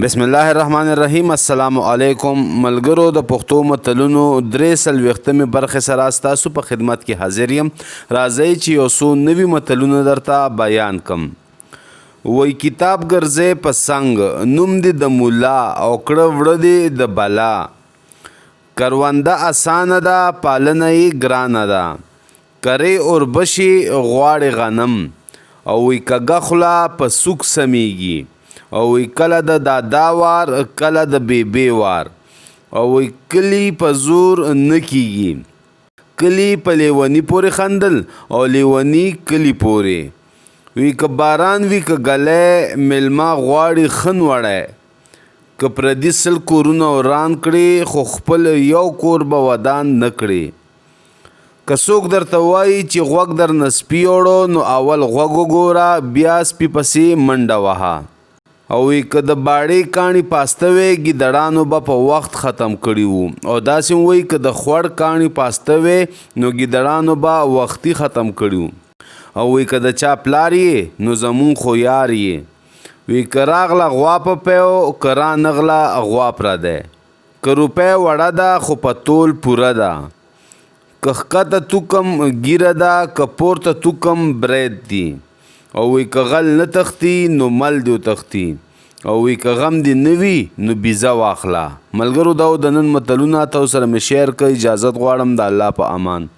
بسم الله الرحمن الرحیم. السلام علیکم ملګرو، د پښتو متلونو 43مې برخې سره ستاسو په خدمت کې حاضر یم. راځئ چې یو څو نوي متلونه درته بیان کم. وای کتاب ګرځې په څنګ، نوم دې د مولا او کړه وړه دې د بلا. کرونده اسانه ده، پالنه یې ګرانه ده. کرې اوربشې، غواړې غنم. او وی کږه خوله په سوک سمیږي. او وی کله د دادا وار، کله د بیبي وار. او وی کلی په زور نه کیږي. کلی په لیوني پورې خندل او لیوني کلی پورې. وی که باران وي که ږلۍ، میلمه غواړي ښه نوړی. که پردي 100 کورونه وران کړي، خو خپل یو کور به ودان نه کړي. که څوک درته وایي چې غوږ درنه سپي یوړو، نو اول غوږ وګوره، بیا سپي پسې منډه وهه. او وی که د باړې کاڼي پاسته وی، ګیدړانو به په وخت ختم کړي وو. او داسې هم وایي که د خوړ کاڼي پاسته وی، نو ګیدړانو به وختي ختم کړي وو. او وی که د چا پلار یې، نو زمونږ خو یار یې. وی که راغله غوا په پیو، که رانغله غوا پردی. که روپۍ وړه ده، خو په تول پوره ده. که ښکته توکم ږیره ده، که پورته توکم برید دي. او وی که غل نه تښتي، نو مل دې وتښتي. او وی که غم دې نه وي، نو بیزه واخله. ملګرو، دا د نن متلونه تاسو سره مې شیر کړ. اجازت غواړم، د الله په امان.